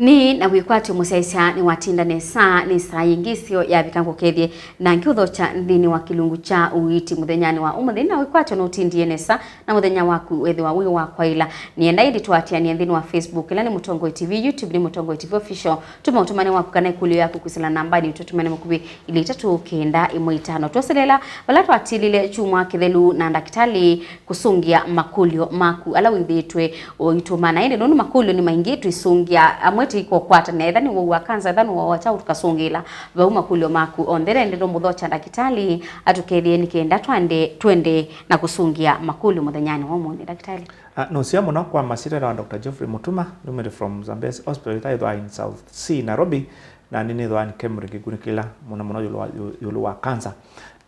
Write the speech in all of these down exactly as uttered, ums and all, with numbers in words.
Nĩ na wĩkwatyo mũsyaĩĩsya nĩwatinda nesa, nĩ saa yĩngĩ ĩseo yavika ngũkethye na ngĩũthokya nthĩnĩ wa kĩlungu kya ũiiti mũthenyanĩ wa ũmũnthĩ. Na wĩkwatyo nũtindie nesa na mũthenya waku wethĩwa wĩ wa kwaĩla. Nĩenda ĩndĩ tũatĩanĩe nthĩnĩ wa Facebook, ĩla nĩ Mũtongoi T V, YouTube nĩ Mũtongoi T V Official. Tũma ũtũmane waku kana ĩkũlyo yaku kwĩsĩla nambanĩ ũtũtũmane mũkuvĩ ilĩ itatũ kenda ĩmwe itano. Twoselela vala twatilile kyumwa kĩthelu na ndakĩtalĩ kũsũngĩa makũlyo maku ala wĩthĩĩtwe ũitũma. Na ĩndĩ nũndũ makũlyo nĩ maingĩ, twĩsũngĩa amwe tũikokwatanĩa, etha nĩ woo wa kanza, etha nĩ woo wa kyaũ, tũkasũngĩla vau makũlyo maku onthe. Na ĩndĩ ndũmũthokya ndakĩtalĩ atũkethĩe nĩ kenda twande twende na kũsũngĩa makũlyo mũthenyanĩ wa ũmũnthĩ, ndakĩtalĩ. Ah, nũseo mũno. Kwa masyĩtwa nĩtawa Doctor Geoffrey Mutuma, numĩte from Zambezi Hospital ĩla yĩthĩwa in South C, Nairobi, na nĩnĩthĩwa nĩ Kemri ngĩkunĩkĩla mũno mũno ĩũlũ wa, ĩũ-, ĩũlũ wa kanza.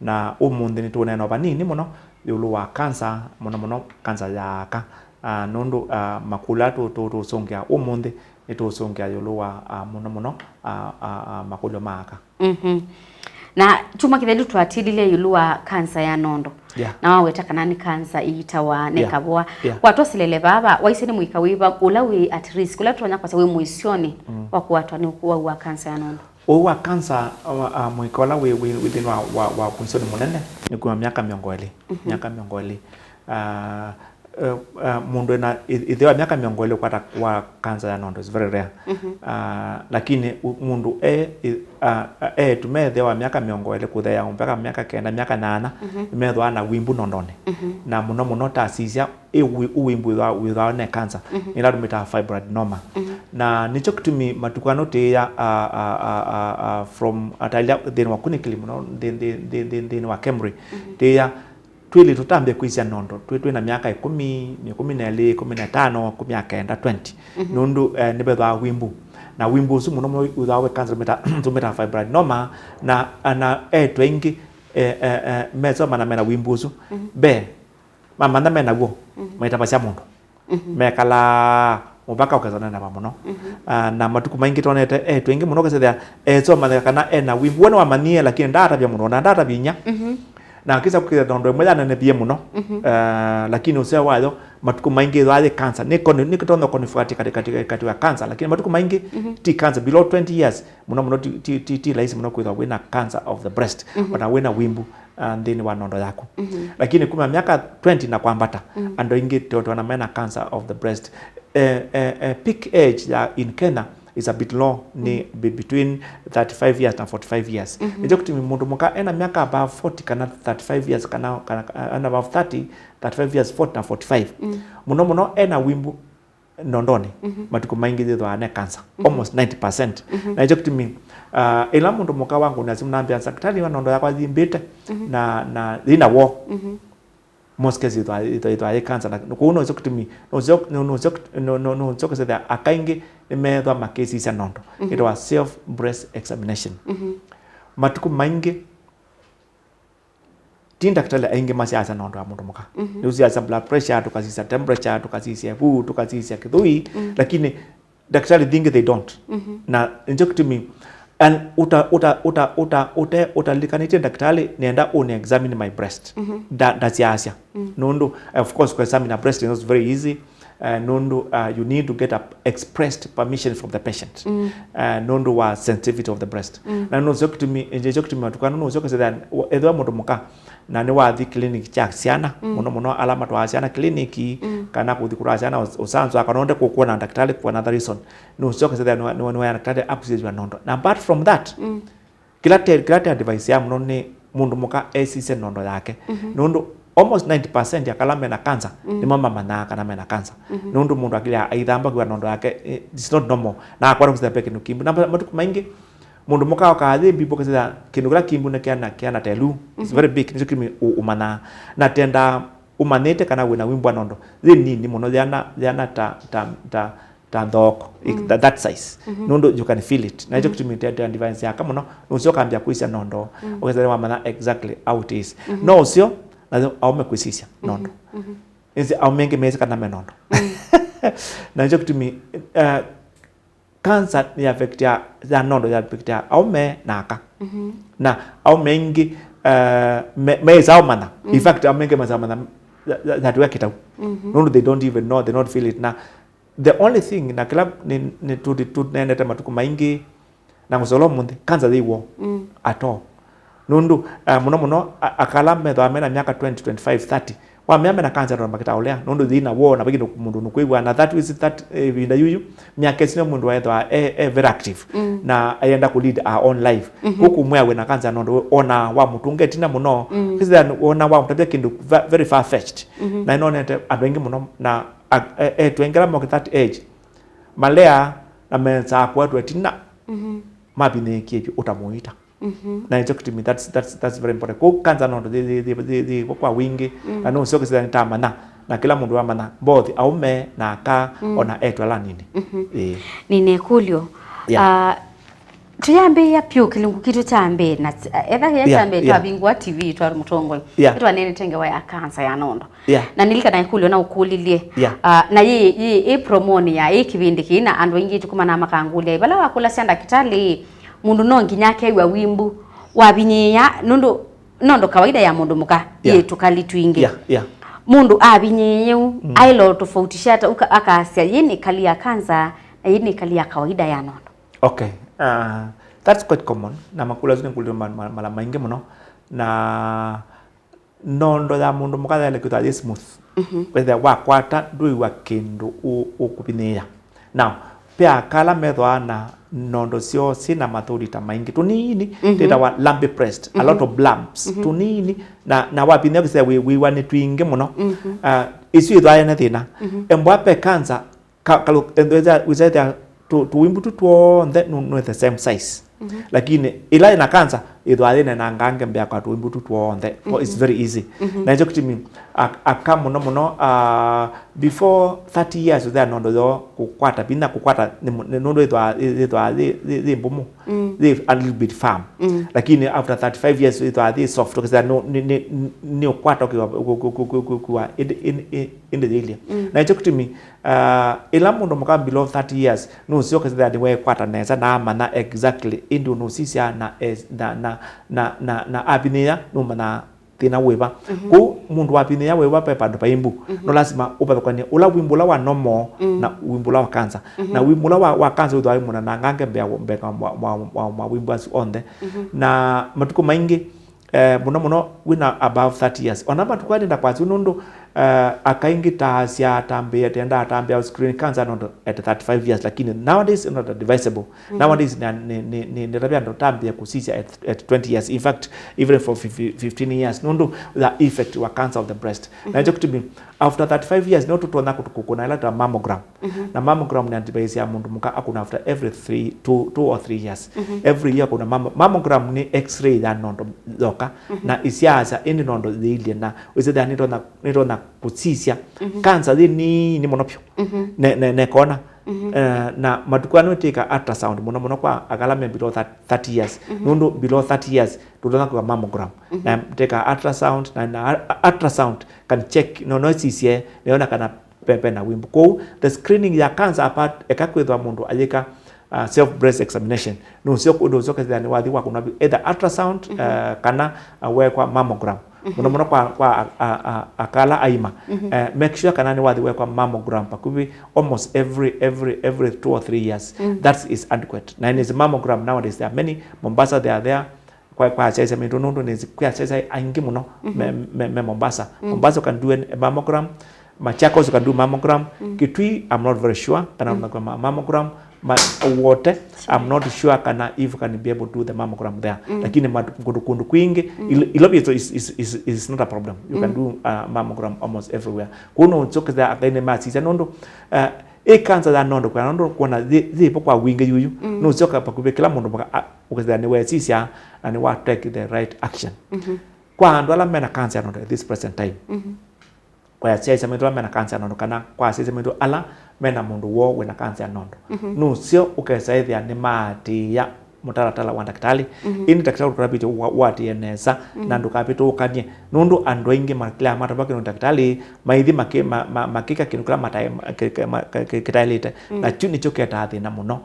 Na ũmũnthĩ nĩtũũneena o vanini mũno ĩũlũ wa kanza, mũno mũno kanza ya aka. Ah, nũndũ, ah, makũlyo ala tũ-, tũ-, tũũsũngĩa ũmũnthĩ nĩtũũsũngĩa ĩũlũ wa, ah, mũno mũno, ah, ah, ah, makũlyo ma aka. Mhm. Na kyumwa kĩthelu twatilile ĩũlũ wa kanza ya nondo. Yeah. Na waweta kana nĩ kanza ĩitawa nĩ, yeah, kavoa. Yeah. Watwoselele vava, waisye nĩ mũika wĩva ũla wĩ at risk, ũla tũtonya kwasya wĩ mũisyonĩ, mm, wa kũatwa nĩ ũwau wa kanza ya nondo? Ũwau wa kanza, a, a, mũika ũla wĩ, wĩ, wĩ nthĩnĩ wa, wa, wa mũisyonĩ mũnene nĩ kuma myaka mĩongo ĩlĩ. Mhm. Myaka mĩongo ĩlĩ. Ah, eh, eh, mũndũ ena ĩ-, ĩtheo wa myaka mĩongo ĩlĩ ũkwata wa kanza ya nondo is very rare. Mhm. Ah, lakini u-, mũndũ e, ĩ-, ah, ah, eĩtu me ĩtheo wa myaka mĩongo ĩlĩ kũtheea mpaka myaka kenda, myaka nyanya, mhm, nĩmethĩwa na wimbu nondonĩ. Mhm. Na mũno mũno tasisya ĩ wi-, ũwimbu wĩthĩwa, wĩthĩwa ne kanza, mhm, nĩla tũmĩtaa fibroadenoma. Mhm. Na nĩkyo kĩtumi matukũ aa tũyĩa, ah, ah, ah, ah, ah, from atalia thĩna wa kunĩkĩli mũno nthĩ-, nthĩ-, nthĩ-, nthĩ-, nthĩnĩ wa Kemri, mhm, tũyĩa twĩlĩ tũtambya kwĩsya nondo twĩ, twĩ na myaka ĩkũmi, ĩkũmi na ĩlĩ, ĩkũmi na ĩtano, ĩkũmi na kenda, twenty. Mhm. Nũndũ, eh, nĩvethĩwa wimbu. Na wimbu ũsu mũno mũno wĩthĩawa wĩ kanza tũmĩta-, tũmĩtaa fibroadenoma, na, na eĩtu aingĩ, eh, eh, eh, mesoma na mena wimbu ũsu. Mhm. Mbee, mamantha menaw'o, mhm, maitavasya mũndũ. Mhm. Mekalaa mũvaka ũkesa nĩnava mũno. Mhm. Ah, na matukũ maingĩ twonete eĩtu aingĩ mũno ũkesethĩa esoma kana ena wimbu. We nĩwamanyie, lakini ndaatavya mũndũ, ona ndaatavya inyia. Mhm. Na akĩsa kũkĩthĩa nondo ĩmwe yanenevie mũno. Mhm. Ah, lakini ũseo wayo, matukũ maingĩ ĩthĩawa yĩ kanza. Nĩ koni-, nĩ kĩtonya konifuati kati, kati, kati wa kanza, lakini matukũ maingĩ, mhm, ti kanza. Below twenty years, mũno mũno ti, ti, ti, ti laisi mũno kwĩthwa wĩna cancer of the breast, mhm, ona wĩna wimbu, ah, nthĩnĩ wa nondo yaku. Mhm. Lakini kuma myaka twenty na kwambata, mhm, andũ aingĩ tũtona mena cancer of the breast. Eh, eh, eh, peak age ya in Kenya is a bit low, nĩ, mhm, be-, between thirty-five years na forty-five years. Mhm. Nĩkyo kĩtumi mũndũ mũka ena myaka above forty kana thirty-five years kana, kana, kana above thirty, thirty-five years, forty na forty-five. Mm. Mũno mũno ena wimbu nondonĩ, mhm, matukũ maingĩ yĩthĩawa ne cancer, mhm, almost ninety percent. Mhm. Na nĩkyo kĩtumi, ah, ĩla mũndũ mũka wangũnĩa simũ nambĩa, "Ndakĩtalĩ, wa nondo yakwa yĩmbĩte, mhm, na, na yĩna woo." Mhm. Most cases yĩthĩawa, yĩthĩawa, yĩthĩawa yĩ cancer. Na kwoou nĩkyo kĩtumi, nũseo, nũ-, nũseo, nũ-, nũ-, nũseo kĩsethĩa aka aingĩ nĩmethĩawa makĩsisya nondo. Mhm. Ĩtawa self breast examination. Mhm. Matukũ maingĩ ti ndakĩtalĩ aingĩ masyaasya nondo ya mũndũ mũka. Mhm. Nĩũsyasya blood pressure, tũkasisya temperature, tũkasisya ĩvu, tũkasisya kĩthũi, mm, lakini ndakĩtalĩ thingĩ they don't. Mhm. Na nĩkyo kĩtumi, and ũta, ũta, ũta, ũta, ũte, ũtalikanĩtye ndakĩtalĩ, nĩenda ũnĩ examine my breast. Mhm. Nda-, ndasyaasya. Mm. Nũndũ, of course, kũ examine a breast is not very easy. Eh, nũndũ, uh, you need to get a expressed permission from the patient. Mm. Eh, nũndũ wa sensitivity of the breast. Mm. Na nũseo kĩtumi, nĩkyo kĩtumi matukũ aa nũseo kĩsethĩa, ethĩwa mũndũ mũka, na nĩwathi clinic kya syana, mm, mũno mũno ala matwaa syana clinic, mm, kana kũthi kũtwaa syana ũs-, ũsanzwa, kana ũnde kũkwona ndakĩtalĩ for another reason. Nũseo kĩsethĩa nĩwa-, nĩwa-, nĩwaya ndakĩtalĩ appreciate your nondo. Na apart from that, mm. Kĩla te, kĩla te advice ya mũno nĩ mũndũ mũka esisye nondo yake. Mhm. Nũndũ almost ninety percent ya kala mena cancer, mm, nĩmo mamanyaa kana mena cancer. Mhm. Nũndũ mũndũ akĩlya aithamba kwĩwa nondo yake, eh, it's not normal. Na akwata kũsitha pe kĩndũ kimbu. Na matukũ maingĩ, mũndũ mũka okaa yĩ mbimbũ kĩsitha kĩndũ kĩla kimbu nĩ kĩana, kĩana telu. It's, mhm, very big, nĩkyo kĩtumi ũ-, ũmanyaa. Na tenda ũmanyĩte kana wĩna wimbu wa nondo. Yĩ nini mũno, yana, yana ta, ta, ta, ta nthoko, mm, tha-, that size. Mhm. Nũndũ you can feel it. Na nĩkyo, mhm, kĩtumi te, te advice yaka mũno, nũseo ũkambĩa kwĩsya nondo, mm, ũkethĩa nĩwamanya exactly how it is. Mhm. No ũseo, na aũme kwĩsisya nondo. Mhm. Mhm. Nĩsĩ aũme aingĩ mesĩ kana me nondo. Mm. Na nĩkyo kĩtumi, eh, cancer nĩ affectia, ya nondo ya affectia aũme na aka. Mhm. Na aũme aingĩ, eh, me, meĩsa ũmanya. In, mm, fact, aũme aingĩ meĩsa ũmanya that, that, that we kĩtau. Mhm. Nũndũ they don't even know, they don't feel it. Na The only thing, na kĩla nĩ, nĩ tũ-, tũneenete matukũ maingĩ, na ngũsolo mũnthĩ, cancer yĩ w'o at all. Nũndũ, eh, mũno mũno, a-, aka ala methĩawa mena myaka twenty, twenty-five, thirty, wamea mena cancer no makĩtaũlea, nũndũ yĩ na w'o, na vaingĩ mũndũ nũkwĩw'a, na that is that, eh, ĩvinda yuyu, myaka ĩsu nĩ mũndũ ethĩawa e, e very active, na ayenda kũ lead our own life. Kũkũ mwĩa wĩna cancer nũndũ ona wamũtũnga ĩtina mũno, kwĩsĩla ona wamũtavya kĩndũ va-, very far-fetched. Na nĩnonete andũ aingĩ mũno, na a-, e-, etũ aingĩ ala mokĩ that age, malea na mensaa kũatwa ĩtina, mavinyĩĩkie vyũ ũtamũita. Na nĩkyo kĩtumi, that's, that's, that's very important. Kwoou cancer nũndũ yĩ, yĩ, yĩ, yĩ, yĩ vo kwa wingĩ, na nũseo kĩsĩla nĩtamanya, na kĩla mũndũ amanya, both aũme na aka, ona etũ ala nini. Ĩĩ. Nĩna ĩkũlyo. Yeah. Ah, tũyambĩĩa pyũ kĩlungu kitũ kya mbee, na t-, etha kĩya kya mbee, yeah, twavingũa T V twa mũtongoi. Yeah. Nĩtwaneenete ngewa ya cancer ya nũndũ. Yeah. Na nililikana ĩkũlyo na ũkũlilye. Yeah. Ah, na yĩ, yĩ, yĩ promoni ya yĩ kĩvĩndĩ kĩĩ, na andũ aingĩ tũkũmanaa makangũlya, vala wakũlasya ndakĩtalĩ, mũndũ no nginya akew'a wimbu, wavinyĩĩa, nũndũ, nũndũ kawaida ya mũndũ mũka, yeah, yĩ tũkali twingĩ. Yeah, yeah. Mũndũ avinyĩĩe ũu, aĩle ũtofautisha ata, ũka-, akasya, yĩ nĩ kali ya cancer, na yĩ nĩ kali ya kawaida ya nũndũ. Okay. Uh, that's quite common. Na makũlyo asu nĩngũlĩtwe ma-, ma-, mala maingĩ mũno. Na nũndũ ya mũndũ mũka yaĩle kwĩthwa yĩ smooth. Wĩthĩa wakwata ndwĩw'a kĩndũ ũ-, ũkũvinyĩĩa. Now, ve aka ala methĩawa na nũndũ syoo syĩ na mathũlita maingĩ tũnini, twĩtawa lumpy breast, a lot of lumps, tũnini, na, na wavinyĩa kĩsĩa wĩ-, wĩw'a nĩ twingĩ mũno. Ah, isu ithwa yene thĩna. Embwa ve cancer, ka-, kalu-, ethĩa, wĩsethĩa tũ-, tũwimbu tu tw'onthe nũ-, nũ the same size. Lakini ĩla ĩna cancer, ĩthwa yĩnenangange mbea kwa tũwimbu tu tw'onthe. It's very easy. Na nĩkyo kĩtumi ak-, aka mũno mũno, ah, before thirty years, ũthea nũndũ yoo kũkwata vinya, kũkwata nĩ mũ-, nĩ nũndũ ĩthwa, ĩthwa yĩ, yĩ, yĩ mbũmũ, yĩ a little bit firm. Lakini after thirty-five years, ĩthwa yĩ soft, ũkĩsya nĩ, nĩ, nĩ, nĩ ũkwata ũkĩwa, kũ-, kũ-, kũ-, kũ-, kũwa ĩndĩ, ĩndĩ, ĩndĩ yĩilye. Na nĩkyo kĩtumi, ah, ĩla mũndũ mũka below thirty years, nũseo kĩsĩthĩa nĩwekwata nesa na amanya exactly, ĩndĩ ũnũsisya na es-, na, na, na, na, na avinyĩĩa nũmanyaa thĩna wĩva. Kwoou mũndũ wavinyĩĩa wĩva ve vandũ vaimbu, no lasima ũvathũkany'e ũla wimbu ũla wa normal na wimbu ũla wa cancer. Na wimbu ũla wa, wa cancer wĩthwa wĩ mũnenangange mbea, mbea wa, wa, wa, wa wimbu asu onthe. Na matukũ maingĩ, eh, mũno mũno wĩna above thirty years. Ona matukũ aya nĩnda kwasya nũndũ, eh, aka aingĩ ta asya atambĩĩa, tenda atambĩĩa screen cancer nũndũ at thirty-five years, lakini nowadays it's not advisable. Nowadays nĩ, nĩ, nĩ, nĩ, nĩtavya andũ tambĩĩa kũsisya at, at twenty years. In fact, even for fif-, fifteen years, nũndũ the effect wa cancer of the breast. Na nĩkyo kĩtumi, after thirty-five years, no tũtonya kũkũna ĩla ta mammogram. Na mammogram nĩ device ya mũndũ mũka akũna after every three, two, two or three years. Every year kũna mammo-, mammogram nĩ x-ray ya nondo yoka, na ĩsyaasya ĩndĩ nondo yĩilye, na wĩsĩthĩa nĩtonya, nĩtonya kũsisya cancer yĩ nini mũno vyũ. Ne, ne, nekona. Eh, na matukũ aa nĩtwĩka ultrasound mũno mũno kwa aka ala me below thirty, thirty years. Nũndũ below thirty years, tũtonya kwĩka mammogram. Na teka ultrasound, na, na ultrasound can check, no, no ĩsisye, nĩyona kana ve, ve na wimbu. Kwoou, the screening ya cancer apart, eka kwĩthwa mũndũ ayĩka, uh, self breast examination. Nũseo, ũndũ ũseo kethĩa nĩ wathi wa kũna either ultrasound, uh, kana, uh, wekwa mammogram. Mũno mũno kwa, kwa a, a, a, aka ala aima. Eh, make sure kana nĩ wathi wekwa mammogram pakuvĩ almost every, every, every two or three years. That is adequate. Na nĩ mammogram nowadays, there are many. Mombasa, they are there. Kwa, kwa asyaĩĩsya maitũ nũndũ nĩsĩ kwĩ asyaĩĩsya aingĩ mũno me, me, me Mombasa. Mombasa you can do an, a mammogram. Machakos you can do mammogram. Kitui, I'm not very sure kana ma-, mammogram. Ma-, Wote, I'm not sure kana if you can be able to do the mammogram there. Lakini ma-, kũndũ, kũndũ kwingĩ, ilo-, Ilovi is, is, is, is, is not a problem. You can do, uh, mammogram almost everywhere. Kũu no ũseo kethĩa aka aingĩ masisya nũndũ, uh, ĩ cancer ya nondo kwa nondo kuona yĩ, yĩ vo kwa wingĩ yuyu. Nũseo pakuvĩ kĩla mũndũ mũka, a, ũkethĩa nĩwesisya na nĩwa take the right action. Kwa andũ ala mena cancer ya nondo at this present time, kwa asyaĩĩsya maitũ ala mena cancer ya nondo kana kwa asyaĩĩsya maitũ ala mena mũndũ woo wĩna cancer ya nondo, nũseo ũkesa ĩthĩa nĩmaatĩĩa mũtalatala wa ndakĩtalĩ. Ĩndĩ ndakĩtalĩ ũtũtavĩtye ũatĩĩe nesa na ndũkavĩtũkany'e, nũndũ andũ aingĩ makĩlaa matavwa kĩndũ ndakĩtalĩ, maithi makĩ-, ma-, ma-, makĩka kĩndũ kĩla mataĩ-, kĩ-, kĩ-, ma-, kĩ-, kĩ-, kĩtaĩlĩte. Na kyu nĩkyo kĩetaa thĩna mũno.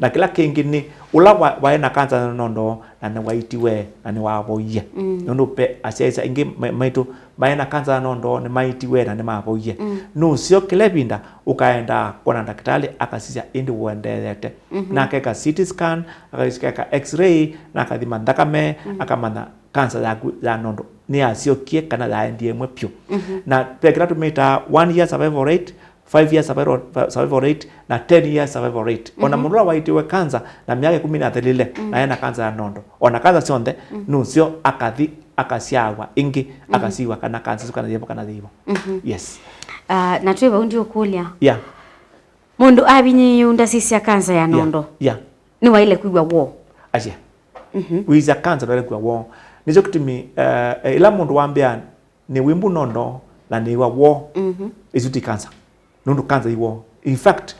Na kĩla kĩngĩ nĩ ũla wa-, waĩ na cancer ya nondo na nĩwaitiwe na nĩwavoie. Mm. Nũndũ ve asyaĩĩsya aingĩ ma-, maitũ maĩ na kanza ya nondo nĩmaitiwe na nĩmavoie. Mm. Nũseo kĩla ĩvinda ũkaenda kwona ndakĩtalĩ akasisya ĩndĩ ũendeete. Mhm. Na akeka C T scan, akeka x-ray, na akathima nthakame, mm, akamanya kanza yaku ya nondo nĩyasyokie kana yaendie ĩmwe vyũ. Mhm. Na ve kĩla tũmĩtaa one year survival rate, five year survival, survival rate, na ten year survival rate. Ona, mhm, mũndũ ũla waitiwe kanza na myaka ĩkũmi na ĩlĩ, mm, na ena kanza ya nondo, ona kanza syonthe, mm, nũseo akathi akasyawa ĩngĩ, mhm, akasiwa kana kanza ĩsu kana yĩvo kana yĩvo. Mhm. Yes. Ah, na twĩ vau ndiũkũlya. Yeah. Mũndũ avinyĩĩu ndasisya kanza ya, yeah, nondo. Yeah. Nĩwaĩle kwĩw'a woo. Asya. Mhm. Wĩsya kanza ndwaĩle kwĩw'a woo. Nĩkyo kĩtumi, eh, eh, ĩla mũndũ wambĩa nĩ wĩmbu nondo na nĩw'a woo, mhm, ĩsu ti kanza. Nũndũ kanza i woo. In fact,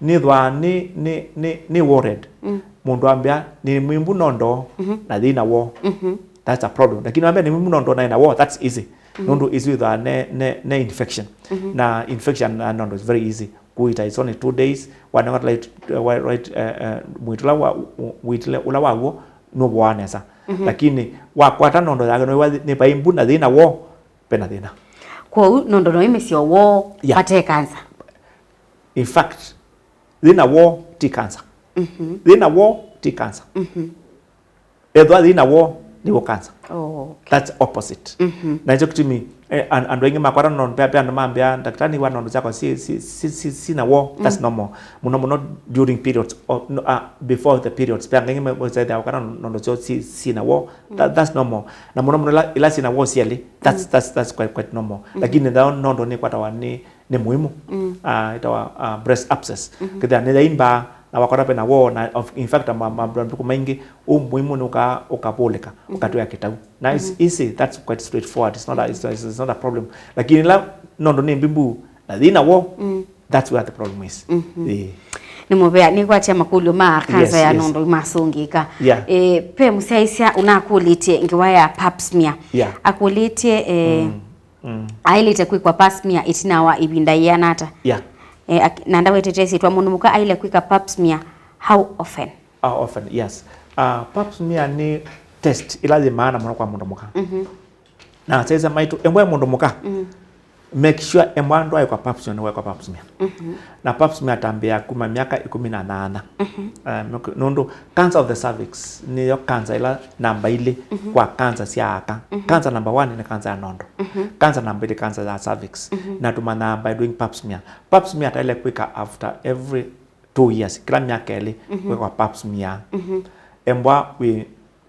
nĩthwaa nĩ, nĩ, nĩ, nĩ worried. Mm. Mũndũ ambĩa nĩ mwĩmbu nondo, mhm, na yĩna woo. Mhm. That's a problem. Lakini wambĩa nĩ mwĩmbu nondo na ĩna woo, that's easy. Mhm. Nũndũ ĩsu ĩthwaa ne, ne, ne infection. Mhm. Na infection na nondo is very easy. Kũita, it's only two days. Wanenga right, uh, wa-, right, uh, uh, mwĩĩtu ũla wa, wĩtile ũla waw'o nũvoaa nesa. Mhm. Lakini wakwata nondo yake nĩwĩw'a nĩ vaimbu na yĩna woo, vena thĩna. Kwoou nondo no ĩmĩsye woo, yeah, vate kanza. In fact, yĩna woo ti kanza. Mhm. Yĩna woo ti kanza. Mhm. Ethwa yĩna woo nĩw'o kanza. Oh, okay. That's opposite. Mhm. Na nĩkyo kĩtumi, eh, an-, andũ aingĩ makwata nondo, pe, pe andũ mambĩa, "Ndakĩtalĩ, nĩw'a nondo syakwa si, si, si, si, sina woo." That's, mm, normal. Mũno mũno during periods, or, no, uh, before the periods. Pe angĩ aingĩ me-, methĩawa kana nondo syoo si, sina woo. That, mm, that's normal. Na mũno mũno ila, ila sina woo syelĩ, that's, mm, that's, that's quite, quite normal. Mhm. Lakini ĩla nondo nĩkwatawa nĩ nĩ mũimũ, mm, ah, ĩtawa, ah, breast abscess. Mhm. Kĩthĩa nĩ yaimba, na wakwata vena woo, na of, in fact, ma, ma, matukũ maingĩ, ũ mũimũ nĩ ũka-, ũkavũlĩka, mhm, ũkatwĩa kĩtau. Na it's, mhm, easy, that's quite straightforward, it's not a, it's, it's not a problem. Lakini ĩla nondo nĩ mbimbu, na yĩna woo, mm, that's where the problem is. Mhm. Eh. Nĩ mũvea, nĩkwatya makũlyo ma kanza, yes, ya, yes, nondo imasũngĩka. Yeah. Eh, pe mũsyaĩĩsya ũnakũlĩtye ngewa ya pap smear. Yeah. Akũlĩtye, eh, mm. Mm. Aĩlĩte kwĩkwa pap smear ĩtina wa ĩvinda yĩana ata? Yeah. Eh, ak-, na ndawetete ĩsyĩtwa mũndũ mũka aĩle kwĩka pap smear how often? How often, yes. Uh, pap smear nĩ test ĩla yĩ maana mũno kwa mũndũ mũka. Mhm. Na asyaĩĩsya maitũ, embwa e mũndũ mũka, mhm, make sure embwa ndwaĩkwa pap smear, nĩwekwa pap smear. Mhm. Na pap smear tambĩĩa kuma myaka ĩkũmi na nyanya. Mhm. Eh, nũndũ cancer of the cervix nĩyo cancer ĩla namba ilĩ, mhm, kwa cancer sya aka. Mhm. Cancer number one nĩ cancer ya nondo. Mhm. Cancer number ilĩ cancer ya cervix. Mhm. Na tũmanyaa by doing pap smear. Pap smear ataĩle kwĩka after every two years. Kĩla myaka ĩlĩ, mhm, kwĩkwa pap smear. Mhm. Embwa wĩ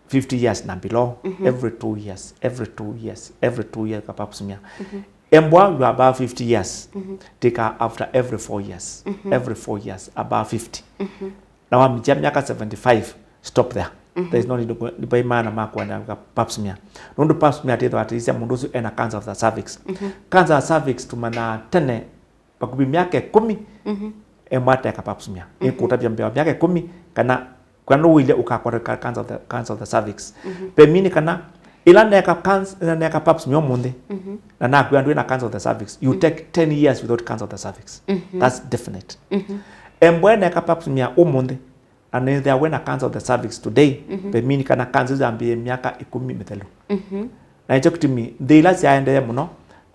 fifty years na below, mhm, every two years, every two years, every two years ka pap smear. Mhm. Embwa you are above fifty years, mhm, take her after every four years, mhm, every four years, above fifty. Mhm. Na wamĩkya myaka seventy-five, stop there. Mhm. There is no need to go, vai maana ma kũendeea kwĩka pap smear. Nũndũ pap smear atĩthwa atĩsya mũndũ ũsu ena cancer of the cervix. Mhm. Cancer of cervix tũmanyaa tene, vakuvĩ myaka ĩkũmi, mhm, embwa ateka pap smear. Mhm. Nĩkũtavya mbee wa myaka ĩkũmi, kana, kana nũwĩlye ũkakwata ka-, cancer of the, cancer of the cervix. Mhm. Ve mini kana, ĩla neka canc-, neka pap smear ũmũnthĩ, mhm, na nakwĩa ndwĩ na cancer of the cervix, you, mhm, take ten years without cancer of the cervix. Mhm. That's definite. Mhm. Embwa neka pap smear ũmũnthĩ, na nĩthĩa wĩna cancer of the cervix today, mhm, ve mini kana cancer ĩsu yambĩĩe myaka ĩkũmi mĩthelu. Mhm. Na nĩkyo kĩtumi nthĩ ila syaendee mũno,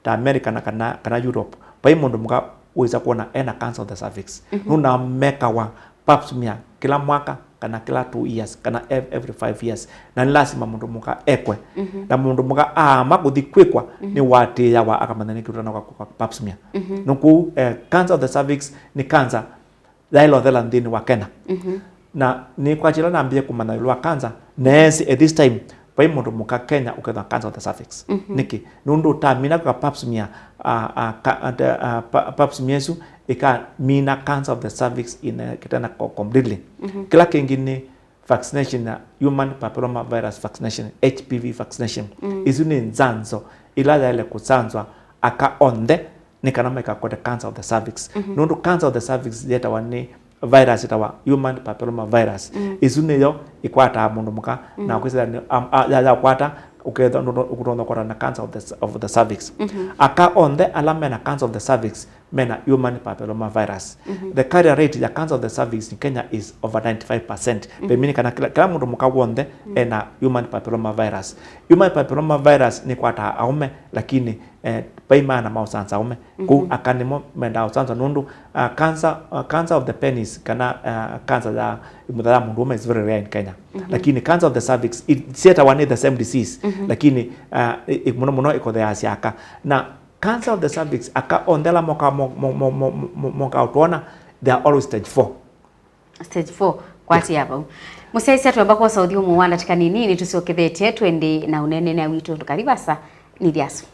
ta America na kana, kana Europe, vai mũndũ mũka wĩsa kwona ena cancer of the cervix. Mhm. Nũndũ mekawa pap smear kĩla mwaka, kana kĩla two years, kana ev-, every five years. Na nĩ lasima mũndũ mũka ekwe. Mhm. Na mũndũ mũka aama kũthi kwĩkwa, mhm, nĩwatĩĩawa akamanya nĩkĩ ũtanoka kwĩkwa pap smear. Mhm. Nũkũ, eh, cancer of the cervix nĩ cancer yaĩle ũthela nthĩnĩ wa Kenya. Mhm. Na nĩkwatya ĩla nambĩĩe kũmanya ĩũlũ wa cancer, neesĩ at this time, vai mũndũ mũka Kenya ũkethwa cancer of the cervix. Mhm. Nĩkĩ? Nũndũ ũtamina kwĩka pap smear, a, a, ka-, a, a, pa-, pap smear ĩsu ĩkamina cancer of the cervix in a, kĩtena co-, completely. Mhm. Kĩla kĩngĩ nĩ vaccination ya human papilloma virus vaccination, H P V vaccination. Mm. Ĩsu nĩ nzanzo ila yaĩle kũsanzwa aka onthe nĩ kana maikakwate cancer of the cervix. Mhm. Nũndũ cancer of the cervix yetawa nĩ virus yetawa human papilloma virus. Mm. Ĩsu nĩyo ĩkwataa mũndũ mũka, mm, na kwĩsĩla nĩ, am-, a, ya, yakwata, ũkethwa ndũ-, ũkũtonya kwata na cancer of the, of the cervix. Mhm. Aka onthe ala mena cancer of the cervix, mena human papilloma virus. The carrier rate ya cancer of the cervix in Kenya is over ninety-five percent. Vemini kana kila, kila mũndũ mũka w'onthe ena human papilloma virus. Human papilloma virus nĩkwataa aũme, lakini eh, vai maana ma ũsansa aũme. Kũu aka nĩmo mendaa ũsansa nũndũ uh, cancer, uh, cancer of the penis kana uh, cancer ya mũtha ya mũndũũme is very rare in Kenya. Lakini cancer of the cervix, it, syetawa nĩ the same disease, lakini uh, i- i- mũno mũno ĩkotheasya aka. Na cancer of the cervix, aka onthe ala moka mo- mo- mo- mo- mo- moka ũtwona, they are always stage four. Stage four, kwatĩa vau. Mũsyaĩĩsya, twamba kwosa ũthyũmũũ wa ndatĩka nini, nĩtũsyokethetye twende na ũneenea witũ. Ndũkathi vaasa, nĩthĩ asu.